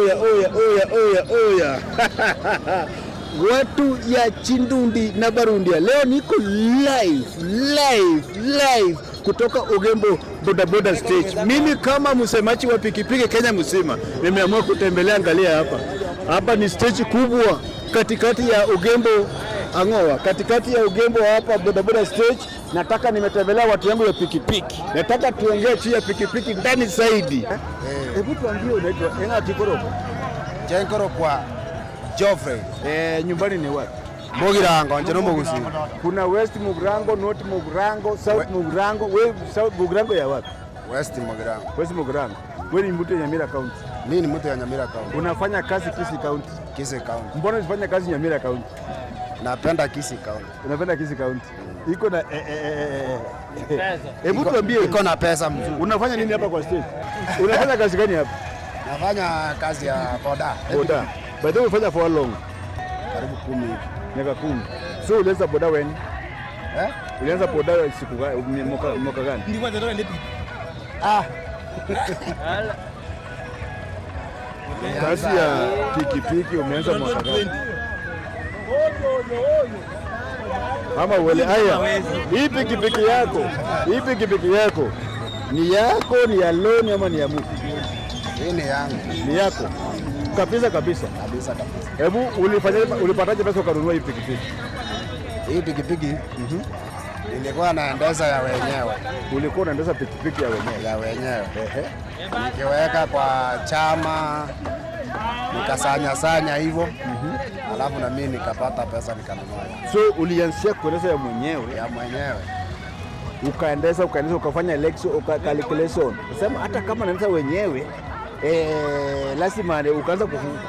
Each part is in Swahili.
Oya, oya, oya, oya, oya. Watu ya Chindundi na Barundia, leo niko live live live kutoka Ogembo bodaboda stage. Mimi kama msemaji wa pikipiki Kenya mzima nimeamua kutembelea. Angalia hapa, hapa ni stage kubwa katikati ya Ogembo Angoa, katikati ya Ogembo hapa bodaboda stage. Nataka nimetembelea watu yangu ya pikipiki, nataka tuongee juu ya pikipiki ndani zaidi. Hebu tuambie, unaitwa Enga Kikoroko? Chenkoro kwa Geoffrey. Nyumbani ni wapi? Mugirango nje no. Kuna West Mugirango, North Mugirango, South Mugirango. Wewe South Mugirango ya wapi? West Mugirango. West Mugirango. Wewe ni mtu ya Nyamira County. Mimi ni mtu ya Nyamira County. Unafanya kazi Kisii County. Kisii County. Mbona usifanye kazi Nyamira County? Napenda Kisii County. Unapenda Kisii County. Iko na Hebu tuambie, Iko na pesa mzuri. Unafanya nini hapa kwa stage? Unafanya kazi gani hapa? Nafanya kazi ya boda. Boda. By the way, umefanya for how long? Karibu 10 hivi. Miaka 10. So ulianza boda when? Eh? Ulianza boda siku gani? Mwaka gani? Ah. Kazi ya pikipiki umeanza mwaka gani? Ama wele haya, hii pikipiki yako, hii pikipiki yako ni yako, ni ya loan ama ni ya mtu? Hii ni yangu. Ni yako kabisa kabisa. Kabisa kabisa. Hebu ulifanyaje, ulipataje pesa ukanunua hii pikipiki? Hii pikipiki nilikuwa naendesha ya wenyewe. Ulikuwa unaendesha pikipiki ya wenyewe? Ya wenyewe. Nikiweka kwa chama nikasanya sanya hivyo. Alafu na mimi nikapata pesa nikanunua. So ulianzia kuendesha ya mwenyewe? Ya mwenyewe. Ukaendesha, ukaendesha, ukafanya election, uka calculation. Sema hata kama naendesha wenyewe lazima ukaanza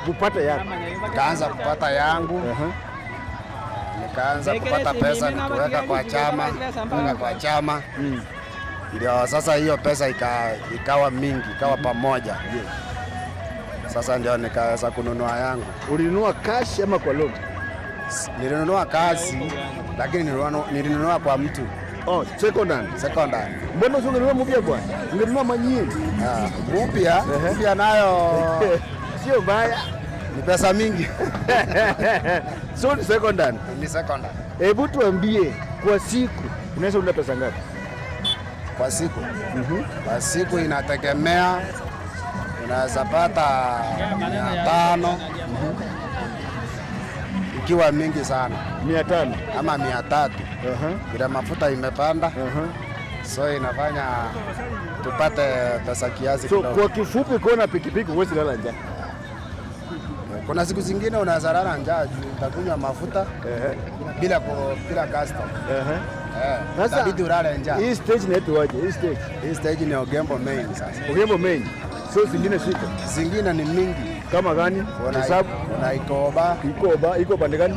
kupata yako. Nikaanza kupata yangu. Nikaanza kupata pesa nikiweka kwa chama, nikiweka kwa chama. Ndio sasa hiyo pesa ikawa mingi, ikawa pamoja. Sasa ndio nikaweza kununua yangu. Ulinunua cash ama kwa loan? Nilinunua cash, lakini nilinunua kwa mtu. Oh, second hand. Second hand. Mbona usingenunua mpya bwana? Ungenunua manyingi. Mpya, mpya nayo sio mbaya. Ni pesa mingi. So ni second hand. Ni second hand. Hebu tuambie, kwa siku unaweza unda pesa ngapi? Kwa siku? Kwa siku inategemea, unaweza pata 500. Ikiwa mingi sana. 500 ama 300. Bila mafuta imepanda. So inafanya tupate pesa kiasi So kidogo. kwa kifupi, kuona pikipiki huwezi lala njaa. Kuna siku zingine unaweza lala njaa juu utakunywa mafuta bila custom. Sasa Itabidi ulale njaa. Hii stage inaitwaje? Hii stage. Hii stage ni Ogembo main sasa. Ogembo main. So zingine siko. Zingine ni mingi. Kama gani? Hesabu. Kuna Ikoba. Ikoba, iko pande gani?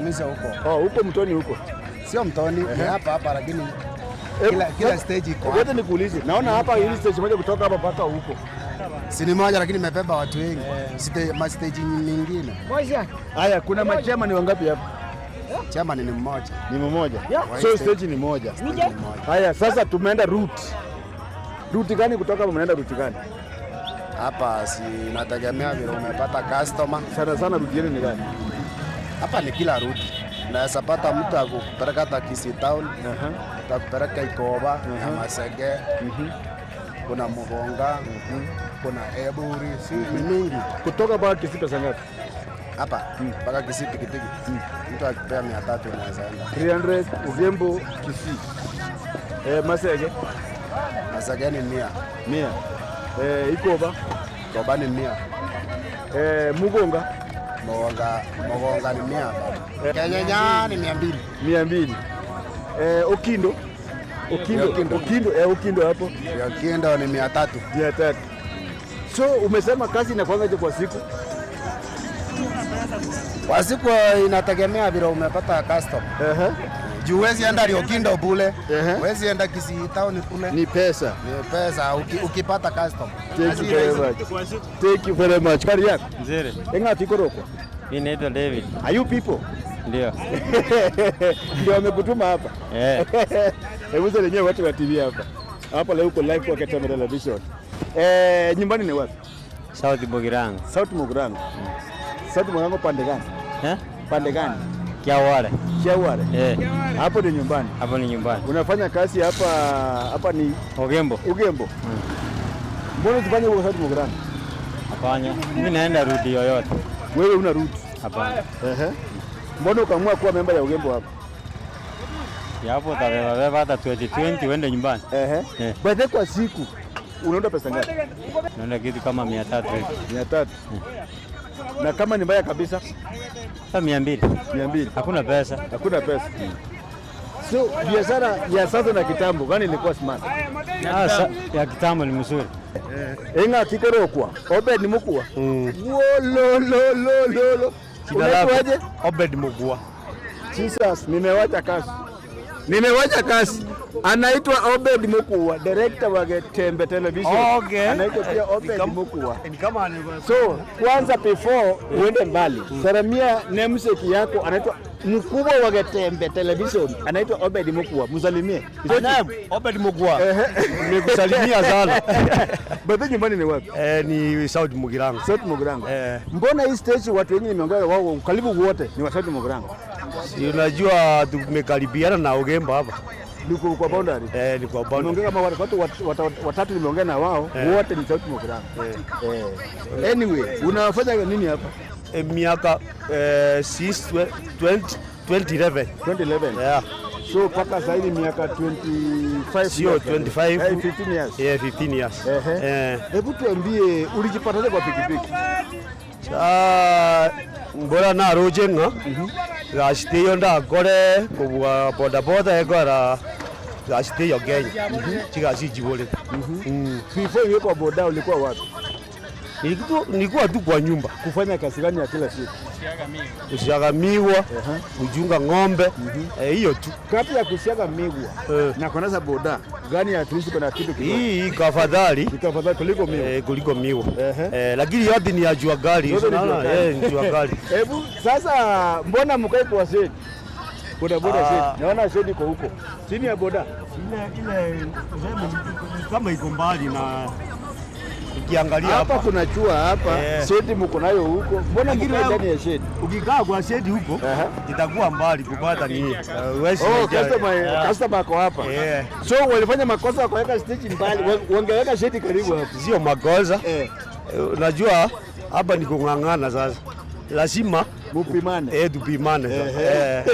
Mizo huko. Oh, huko mtoni huko. Sio mtoni, ni hapa hapa lakini kila stage iko Ngoja nikuulize. Naona hapa hii stage moja kutoka hapa mpaka huko. Si ni moja lakini imebeba watu wengi. Ma stage nyingine. Haya, kuna machama ni wangapi hapa? Chama ni mmoja. Ni mmoja. So stage ni moja. Stage ni moja. Haya, sasa tumeenda route. Route gani kutoka hapa mnaenda route gani? Hapa si nategemea vile umepata customer. Sana sana route yenu ni gani? Hapa ni kila route. Unaweza pata mtu akupeleka hata Kisii town, atakupeleka Ikoba, Masege, kuna Mugonga, kuna Eburi, si ni mingi. Kutoka mpaka Kisii pesa ngapi? Hapa mpaka Kisii pikipiki. Mtu akipea 300 unaweza enda. 300 Ogembo Kisii. Masege. Masege ni 100. 100. Ikoba. Ikoba ni 100. Mugonga. Mugonga ni 100. Kenyenya ni 200. 200. Okindo. Okindo. Okindo. Okindo, Okindo hapo. Okindo ni 300. 300. So umesema kazi inakuangaje kwa siku? Kwa siku inategemea vile umepata customer. Juu huwezi enda Okindo bure. Huwezi enda Kisii town kule. Ni pesa. Ni pesa ukipata customer. Thank you very much. Thank you very much. Habari yako? Nzuri. Enga tikoroko. Mimi naitwa David. Are you people? Ndio. Ndio wamekutuma hapa. Hebu sasa lenyewe watu wa TV hapa. Hapa leo uko live kwa Ketame Television. Nyumbani ni wapi? South Mugirango. South Mugirango. South Mugirango pande gani? Eh? Pande gani? Kiaware. Kiaware. Eh. Hapo ni nyumbani. Hapo ni nyumbani. Unafanya kazi hapa hapa ni Ogembo. Ugembo. Mbona usifanye huko South Mugirango? Hapana. Mimi naenda rudi yoyote. Wewe una route. Hapana. Ehe. Mbona ukaamua kuwa memba ya Ugembo hapa? Ya hapo utabeba beba hata 2020 uende nyumbani. Ehe. Eh. By the way, kwa siku unaenda pesa ngapi? Naenda kitu kama 300 hivi. 300. Na kama ni mbaya kabisa Sasa 200. 200. Hakuna pesa. Hakuna pesa. So biashara ya sasa na kitambo gani ilikuwa smart? Ya kitambo ni mzuri. Enga kikorokwa Obed Mukua. Wolololololo. Unaitwaje? Obed Mugua. Jesus, nimewacha kazi. Nimewacha kazi. Anaitwa Obed Mukua, director wa Getembe Television. Okay. Anaitwa pia Obed Mukua. Ni kama So, kwanza before uende mbali, salamia namesake yako anaitwa mkubwa wa Getembe Television, anaitwa Obed Mukua. Msalimie. Naam, Obed Mugua. Nimekusalimia sana. Baba nyumbani ni wapi? Ni South Mugirango. South Mugirango. Eh. Mbona hii stage watu wengi nimeongea wao karibu wote ni wa South Mugirango? Si unajua tumekaribiana na Ugembo hapa. Niko kwa boundary. Ni kwa boundary. Nimeongea kama watu watatu nimeongea na wao wote ni South Mugirango. Eh. Anyway, unafanya nini hapa? Miaka since 2011. 2011. Yeah. So mpaka sasa hivi miaka 25 Sio years. 25. 15 years. Yeah, 15 years. Ehe. Hebu tuambie ulijipataje kwa pikipiki? Ah, mbora naroche ng'a gaciteio ndakore kobua bodaboda ekora gaciteio Kenya chigacinjibũrĩte. Before uwe kwa boda ulikuwa wapi? Nilikuwa tu kwa nyumba Kufanya kazi gani ya kila siku? kusiaga miwa, kuchunga ng'ombe, hiyo tu. Kati ya kusiaga migwa na kuendesha boda, gani at least kuna kitu kidogo? Hii iko afadhali Iko afadhali kuliko miwa. Kuliko miwa. Ehe. Lakini yote ni ya jua kali. Yote ni jua Unaona? kali. Ni jua kali. Hebu sasa mbona mkae kwa shade? Boda boda shade. Naona shade iko huko. Chini ya boda. Ile kama iko mbali na ukiangalia Hapa hapa kuna chua hapa, shade mko nayo huko. Mbona Lakini mkae ndani ya shade? Ukikaa kwa shedi huko itakuwa mbali kupata nini. Huwezi Oh, rejea. customer ako hapa. So walifanya makosa wakaweka stage mbali, wangeweka shade karibu hapo. Sio makosa. Unajua hapa ni kung'ang'ana sasa. Lazima mupimane. Tupimane sasa.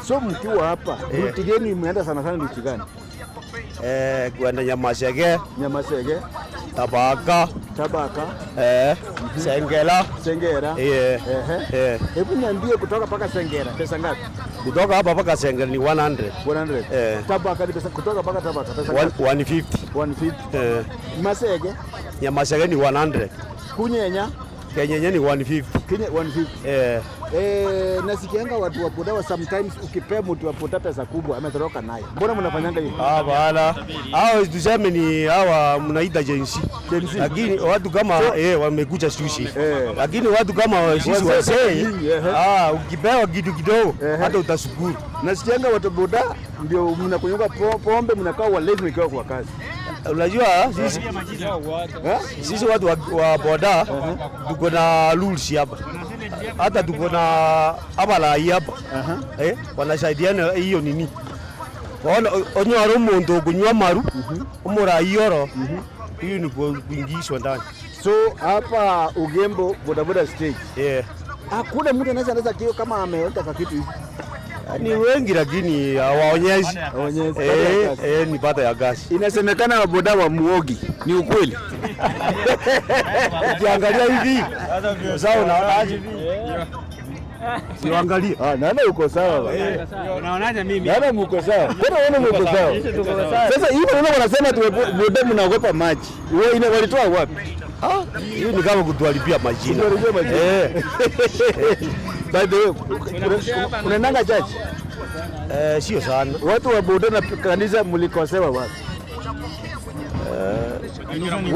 So mkiwa hapa, ruti gani mmeenda sana sana ruti gani? Kwenda Nyamasege. Nyamasege. Tabaka. Tabaka. Sengera. Sengera. Hebu niambie kutoka paka Sengera pesa ngapi? Kutoka hapa paka Sengera ni 100. 100. Tabaka ni pesa kutoka paka Tabaka pesa ngapi? 150. 150. Masege. Nyamasege ni 100. Kunyenya. Kenyenye ni 150. Kenya 150. Nasikianga watu wa boda sometimes ukipea mtu wa boda pesa kubwa ametoroka nayo. Mbona mnafanyanga hivyo? Hapana. Hao tuseme ni hawa mnaita Gen Z. Gen Z. Lakini watu kama wamekuja sushi. Lakini watu kama sisi Wazee wazee, nyinyi, ehe. ukipewa kitu kidogo hata utashukuru. Nasikianga watu boda ndio mnakunywa pombe mnakaa walevi mkiwa kwa kazi. Unajua sisi watu wa boda tuko na rules hapa. Hata tuko na hapa rai hapa. Wanasaidiana hiyo nini. Ona onyora omuntu okunywa maru, omurai oro, hiyo ni kuingishwa ndani. So hapa Ugembo bodaboda stage. Hakuna mtu anaweza kio kama ameota kwa kitu hivi. Ni wengi lakini hawaonyeshi. Hawaonyeshi. Ni pata ya gasi. Inasemekana waboda wa muogi. Ni ukweli? Ukiangalia hivi, sawa unaonaje? Siangalie. Naona uko sawa bwana. Unaonaje mimi? Naona mko sawa. Mbona wewe mko sawa? Sasa hivi unaona wanasema tu boda mnaogopa maji. Wewe ina walitoa wapi? Hii ni kama kutuharibia majina. Kutuharibia majina. By the way, unaendanga church? Sio sana. Watu wa boda na kanisa mlikosewa wapi?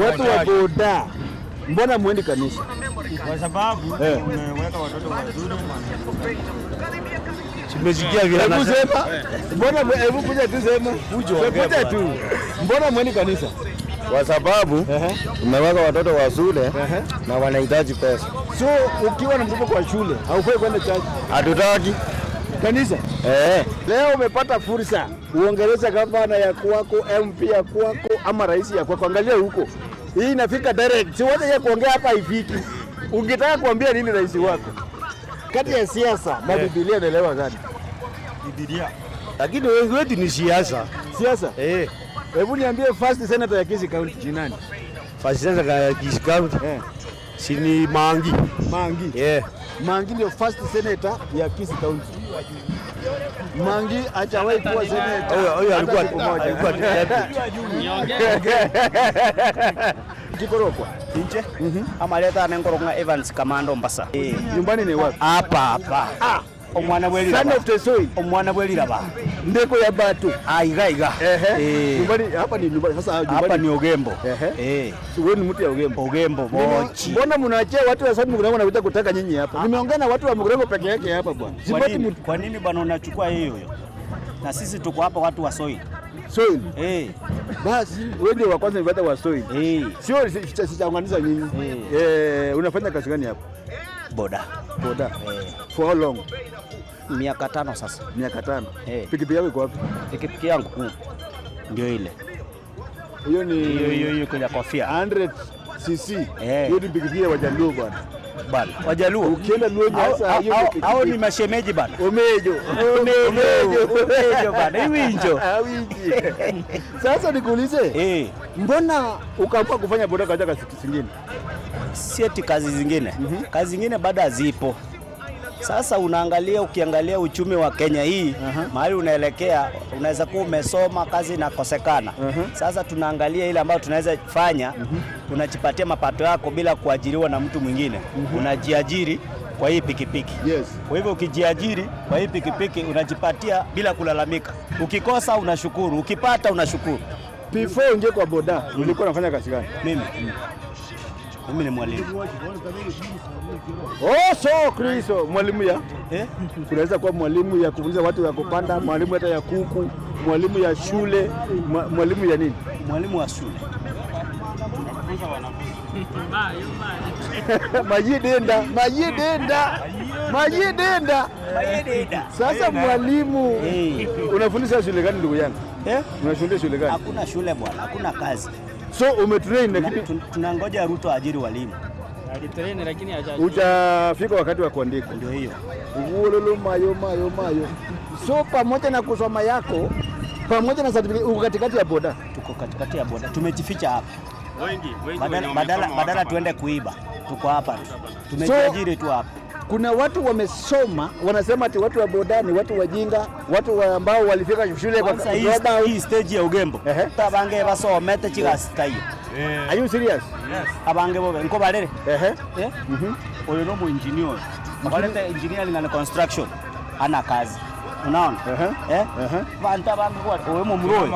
Watu wa boda mbona muendi kanisa? Kwa sababu tumeweka watoto wazuri. Tumesikia vile Hebu anasema. sema. Mbona hebu kuja tu sema. Kuja ongea Kuja tu. Mbona muendi kanisa? Kwa sababu tumeweka watoto wa shule na wanahitaji pesa. So ukiwa na mtoto kwa shule haufai kwenda church? Hatutaki. Kanisa? Leo umepata fursa uongeleze gavana ya kwako, MP ya kwako ama rais ya kwako. Angalia huko, hii inafika direct, si wote ya kuongea hapa haifiki. Ungetaka kuambia nini rais wako? Kati ya siasa na Biblia unaelewa gani? Biblia. Lakini wengi wetu ni siasa. Siasa? Hebu niambie first senator ya Kisii County ni nani? First senator ya Kisii County? Si ni Mangi. Mangi. Mangi ndio first senator ya Kisii County. Mangi hajawahi kuwa senator. Huyo hata siku moja. alikuwa deputy. Kikorokwa. Inche. Amaleta nengoronga Evans Kamando Mbasa. Nyumbani ni wapi? Hapa hapa. Omwana bweliraba. Son of the soil. Omwana bweliraba. Ndeko ya batu. Aiga iga. Nyumbani hapa ni nyumbani sasa nyumbani. Hapa ni Ogembo. So wewe ni mtu ya Ogembo. Ogembo bochi. Mbona mnaachia watu wa Sani Mugrango wanakuja kutaka nyinyi hapa? Nimeongea na watu wa Mugrango peke yake hapa bwana. Kwa Sipati nini? mtu. Kwa nini bwana unachukua hiyo hiyo? Na sisi tuko hapa watu wa soil. Soil. Basi wewe ndio wa kwanza nipata wa soil. Sio sichaunganisha nyinyi. Unafanya kazi gani hapa? Boda. Boda. For how long? Miaka 5 sasa. Miaka 5. Pikipiki yako iko wapi? Pikipiki yangu ndio ile. Hiyo ni hiyo hiyo kwenye kofia. 100 cc. Hiyo ni pikipiki ya Wajaluo bwana. Bana, Wajaluo. Ukienda Luo Nyasa hiyo ni pikipiki. Hao ni mashemeji bana. Omejo. Omejo. Omejo bana. Iwinjo. Awinji. Sasa nikuulize. Mbona ukaamua kufanya boda katika kazi zingine? Si eti kazi zingine. Kazi zingine bado hazipo. Sasa unaangalia, ukiangalia uchumi wa Kenya hii mahali unaelekea, unaweza kuwa umesoma kazi inakosekana. Sasa tunaangalia ile ambayo tunaweza fanya, unajipatia mapato yako bila kuajiriwa na mtu mwingine. Unajiajiri kwa hii pikipiki. Kwa hivyo ukijiajiri kwa hii pikipiki unajipatia bila kulalamika. Ukikosa unashukuru, ukipata unashukuru. Before uingie kwa boda, ulikuwa unafanya kazi gani? Mimi ni mwalimu. Oh, so Kristo, mwalimu ya? Unaweza kuwa mwalimu ya kufundisha watu ya kupanda, mwalimu hata ya kuku, mwalimu ya shule, mwalimu ya nini? Mwalimu wa shule. Majidenda, majidenda. Majidenda. Sasa mwalimu unafundisha shule gani ndugu yangu? Unafundisha shule gani? Hakuna shule bwana, hakuna kazi. So umetrain lakini tunangoja Ruto ajiri walimu. Alitrain lakini hajaajiri. Hujafika wakati wa kuandika. Ndio hiyo. Uololo mayo mayo mayo. So pamoja na kusoma yako, pamoja na certificate, uko katikati ya boda. Tuko katikati ya boda. Tumejificha hapa. Wengi, wengi Badala tuende kuiba. Tuko hapa tu. Tumejiajiri tu hapa. Kuna watu wamesoma wanasema ati watu wa boda ni watu wajinga, watu ambao walifika shule kwa Kwanza hii stage ya Ugembo. Tabange basomete chigasita hiyo. Are you serious? Yes. Abange bobe nko barere. Oyo no mu engineer. Barete engineering and construction. Ana kazi. Unaona? Bantu abange kwa oyo mu muroi.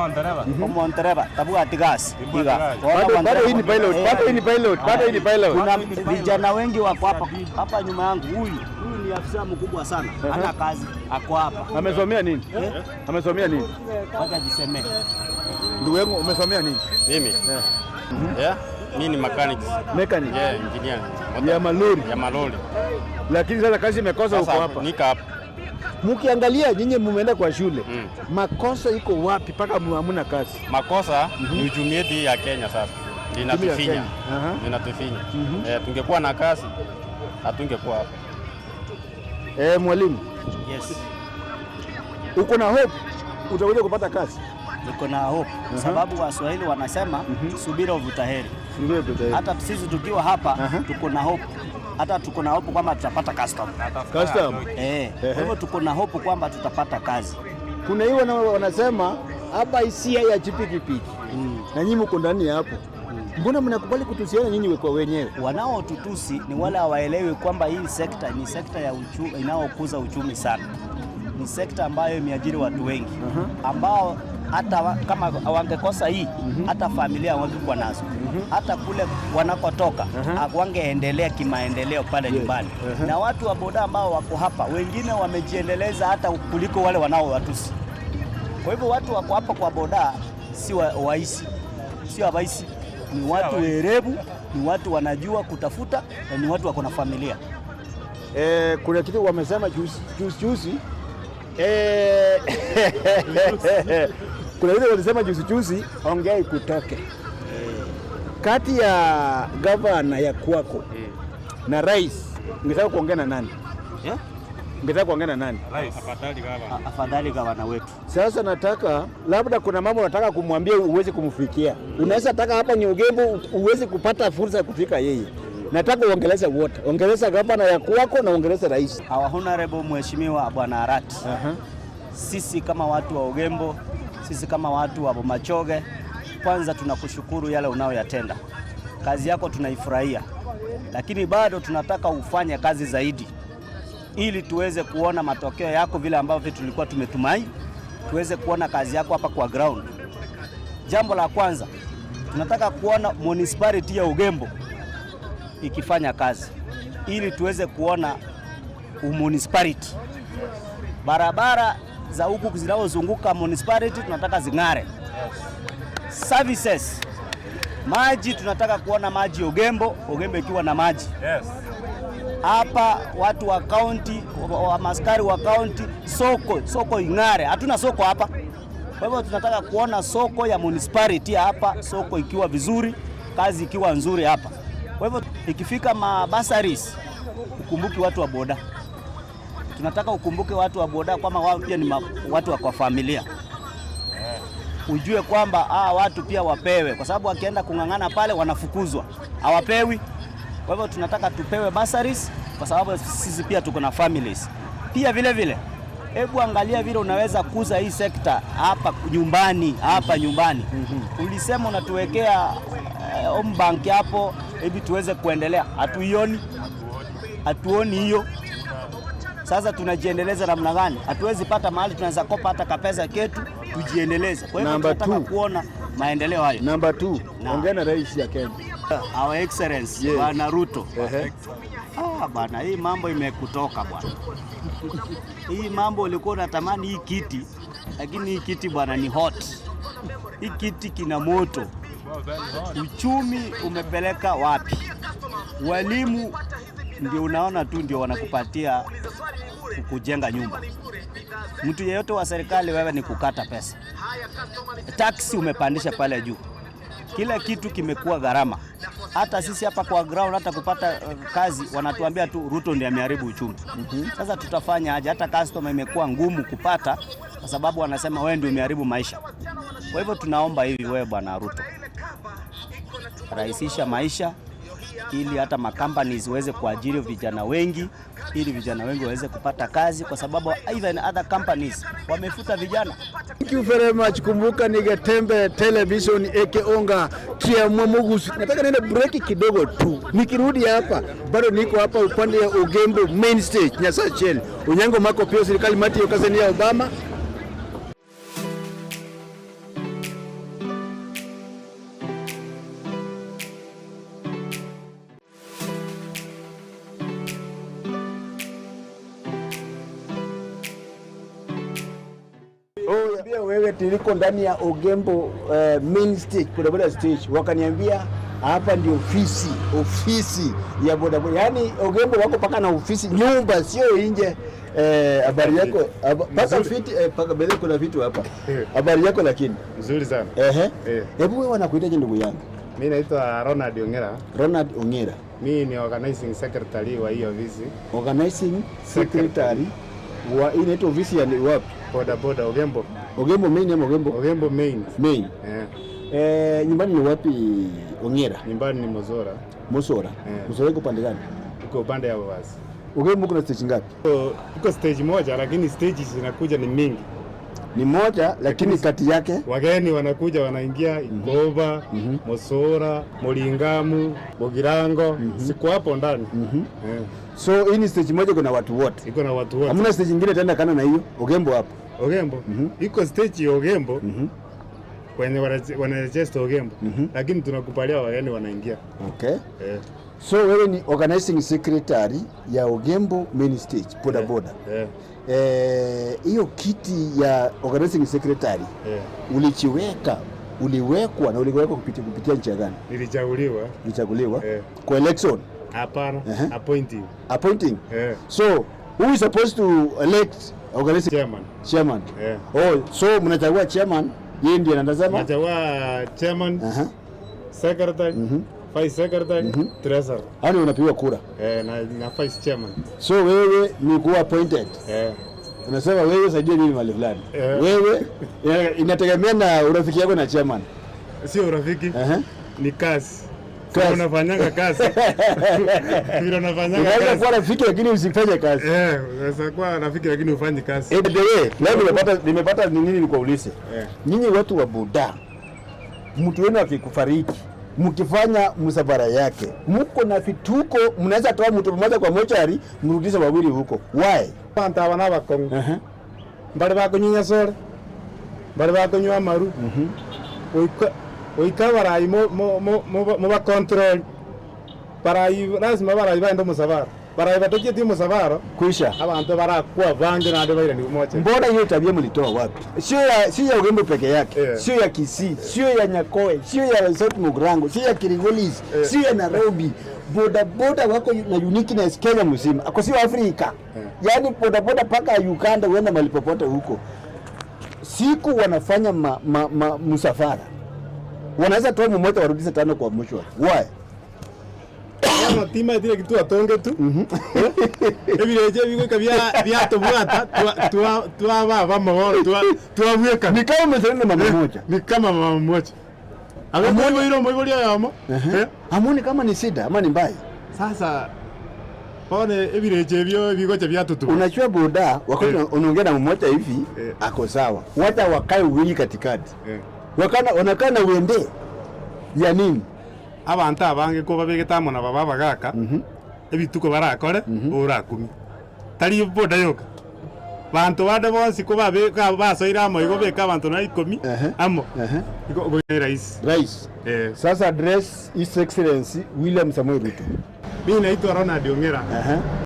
Omontereba tabuga gas. Iga. Bado hii ni pilot. Bado hii ni pilot. Bado hii ni pilot. Kuna vijana wengi wako hapa. Hapa nyuma yangu huyu. Huyu ni afisa mkubwa sana. Ana kazi. Ako hapa. Amesomea nini? Amesomea nini? Wacha jisemee. Ndugu yangu umesomea nini? Mimi? Yeah. Mimi ni mechanic. Mechanic? Yeah, engineer. Ya malori. Ya malori. Lakini sasa kazi imekosa uko hapa. Niko hapa. Mkiangalia nyinyi mumeenda kwa shule. Makosa iko wapi mpaka hamna kazi? Makosa ni uchumi yetu ya Kenya sasa. Inatufinya. Inatufinya. Tungekuwa na kazi hatungekuwa hapa. Mwalimu. Yes. Uko na hope utakuja kupata kazi? Niko na hope sababu Waswahili wanasema subira huvuta heri. Hata sisi tukiwa hapa tuko na hope. Hata tuko na hope kwamba tutapata custom. Custom? Kwa hivyo tuko na hope kwamba tutapata kazi. Kuna hiyo wanasema hapa hisia ya pikipiki. Na nyinyi mko ndani hapo. Mbona mnakubali kutusiana nyinyi kwa wenyewe? Wanaotutusi ni wale hawaelewi kwamba hii sekta ni sekta ya uchumi inayokuza uchumi sana. Ni sekta ambayo imeajiri watu wengi ambao hata kama wangekosa hii hata familia wangekuwa nazo. Hata kule wanakotoka wangeendelea kimaendeleo pale nyumbani. Na watu wa boda ambao wako hapa wengine wamejiendeleza hata kuliko wale wanaowatusi. Kwa hivyo watu wako hapa kwa boda si waisi. Sio waisi. Ni watu werevu, ni watu wanajua kutafuta na ni watu wako na familia. Kuna kitu wamesema juzi juzi. Kuna kitu walisema juzi juzi, ongea ikutoke. Kati ya gavana ya kwako na rais, ungetaka kuongea na nani? Ungetaka kuongea na nani? Afadhali gavana wetu. Sasa nataka labda kuna mambo nataka kumwambia uweze kumfikia. Unaweza taka hapa ni Ogembo uweze kupata fursa ya kufika yeye. Nataka uongeleze wote. Ongeleza gavana ya kwako na ongeleza rais. Our Honorable Mheshimiwa Bwana Arati. Sisi kama watu wa Ogembo, sisi kama watu wa Bomachoge, kwanza tunakushukuru yale unayoyatenda. Kazi yako tunaifurahia, lakini bado tunataka ufanye kazi zaidi ili tuweze kuona matokeo yako vile ambavyo tulikuwa tumetumai, tuweze kuona kazi yako hapa kwa ground. Jambo la kwanza, tunataka kuona municipality ya Ogembo ikifanya kazi ili tuweze kuona municipality. Barabara za huku zinazozunguka municipality tunataka zing'are. Services, maji tunataka kuona maji Ogembo, Ogembo ikiwa na maji. Hapa watu wa county, wa maskari wa county, soko ing'are. Hatuna soko hapa. Kwa hivyo tunataka kuona soko ya municipality hapa, soko ikiwa vizuri, kazi ikiwa nzuri hapa. Kwa hivyo ikifika mabasaris, ukumbuke watu wa boda. Tunataka ukumbuke watu wa boda kwamba wao pia ni watu wa kwa familia. Ujue kwamba watu pia wapewe, kwa sababu wakienda kung'ang'ana pale wanafukuzwa, hawapewi. Kwa hivyo tunataka tupewe bursaries kwa sababu sisi pia tuko na families. Pia vile vile, hebu angalia vile unaweza kuza hii sekta hapa nyumbani, hapa nyumbani. Ulisema unatuwekea home bank hapo, hebu tuweze kuendelea. Hatuioni. Hatuoni hiyo. Sasa tunajiendeleza namna gani? Hatuwezi pata mahali tunaweza kopa hata kapesa ketu tujiendeleze. Kwa hivyo tunataka kuona maendeleo hayo. Number 2, ongea na rais ya Kenya. Our Excellency, yes. Bwana Ruto. Bwana, hii mambo imekutoka bwana. Hii mambo ulikuwa unatamani hii kiti, lakini hii kiti bwana ni hot. Hii kiti kina moto. Uchumi umepeleka wapi? Walimu ndio unaona tu ndio wanakupatia kujenga nyumba. Mtu yeyote wa serikali wewe ni kukata pesa. Taxi umepandisha pale juu. Kila kitu kimekuwa gharama. Hata sisi hapa kwa ground hata kupata kazi wanatuambia tu Ruto ndiye ameharibu uchumi. Sasa tutafanya aje? Hata customer imekuwa ngumu kupata kwa sababu wanasema wewe ndio umeharibu maisha. Kwa hivyo tunaomba hivi, wewe Bwana Ruto, rahisisha maisha ili hata makampanies ziweze kuajiri vijana wengi, ili vijana wengi waweze kupata kazi, kwa sababu even other companies wamefuta vijana. Thank you very much. Kumbuka ni Getembe Television eke onga Kiamwa Mugusu. Nataka niende break kidogo tu. Nikirudi hapa bado niko hapa upande ya Ogembo main stage Nyasachel. Unyango mako pia serikali mati yokaze ya Obama. Wewe tuliko ndani ya Ogembo main stage, bodaboda stage, wakaniambia hapa ndio ofisi ya bodaboda. Yaani Ogembo wako paka na ofisi, nyumba sio nje. Habari yako paka fiti, paka bele kuna vitu hapa. Habari yako lakini nzuri sana. Hebu wewe wanakuitaje ndugu yangu? Mimi naitwa Ronald Ongera. Ronald Ongera. Mimi ni organizing secretary wa hiyo ofisi. Organizing secretary wa inaitwa ofisi ya wapi? Boda boda Ogembo. Ogembo main ama Ogembo? Ogembo main. Main. Yeah. Nyumbani ni wapi Ongera? Nyumbani ni Mosora. Mosora. Yeah. Mosora iko pande gani? Uko upande ya Wazi. Ogembo kuna stage ngapi? Iko stage moja, lakini stages zinakuja ni mingi. Ni moja lakini kati yake wageni wanakuja wanaingia Ikoba, Mosora, Moringamu, Bogirango, siko hapo ndani. Yeah. So hii ni stage moja kuna watu wote. Iko na watu wote. Hamna stage nyingine tena kana na hiyo Ogembo hapo. Ogembo. Iko stage ya Ogembo. Kwenye wanaregister Ogembo. Lakini tunakubalia wageni wanaingia. Okay. Yeah. So wewe ni organizing secretary ya Ogembo main stage boda boda. Hiyo kiti ya organizing secretary ulichiweka Uliwekwa na uliwekwa kupitia njia gani? Nilichaguliwa. Ulichaguliwa kwa election? Hapana, appointing. Appointing. So who is supposed to elect organize? Chairman. Chairman. Oh, so mnachagua chairman, yeye ndiye anasema? Nachagua chairman, secretary, vice secretary, treasurer. Hao ndio unapiga kura. Na vice chairman. So wewe ni kuwa appointed. Unasema wewe saidia mimi mahali fulani. Wewe inategemea na urafiki yako na chairman. Sio urafiki. Ni kazi. Kazi. Unafanyanga kazi. Vile unafanyanga Unaweza kazi. kuwa rafiki lakini usifanye kazi. Unaweza kuwa rafiki lakini ufanye kazi. By the way, leo nimepata ni nini nikuulize. Nyinyi watu wa boda, mtu wenu akikufariki, mkifanya msafara yake, mko na vituko, mnaweza toa mtu mmoja kwa mochari, mrudishe wawili huko. Why? Bantu aba n'abakongo bari bakunywa sore, bari bakunywa amaru, oika barayi muba control barayi, lazima barayi baende musabaro, barayi batachetie musabaro Kuisha abantu barakwa bangi nande bairani moche. Mbona hiyo tabia mlitoa wapi? Sio ya Ugembe peke yake, sio ya Kisii, sio ya Nyakoe, sio ya South Mugirango, sio ya Kirigolis, sio ya Nairobi. Boda boda wako na uniqueness Kenya mzima, ako sio Afrika. Yaani boda boda paka Uganda uenda mahali popote huko. Siku wanafanya msafara, wanaweza toa mmoja warudishe tano kwa mwisho. Why? Bono tima etire kitu atonge tu. Ebireche bigweka bia biatobwata twa baba maboro twabweka. Ni kama umezaliwa na mama moja. Ni kama mama mmoja. Agokoiro moibori oyomo. Amoni kama ni sida ama ni mbaya. Sasa one ebireche ebio bigocha biatutu. Unajua boda wakati unaongea na mmoja hivi ako sawa, wacha wakae wawili katikati, wakana wanakaa na uende ya nini? Abantu abange ko babegete amo na baba bagaka ebituko barakore orakumi tari boda yoka bantu bande bonsi ko babeka basoira amo igo beka abantu na 10 amo igo rais rais. Sasa address His Excellency William Samoei Ruto. Mimi naitwa Ronald Ongera.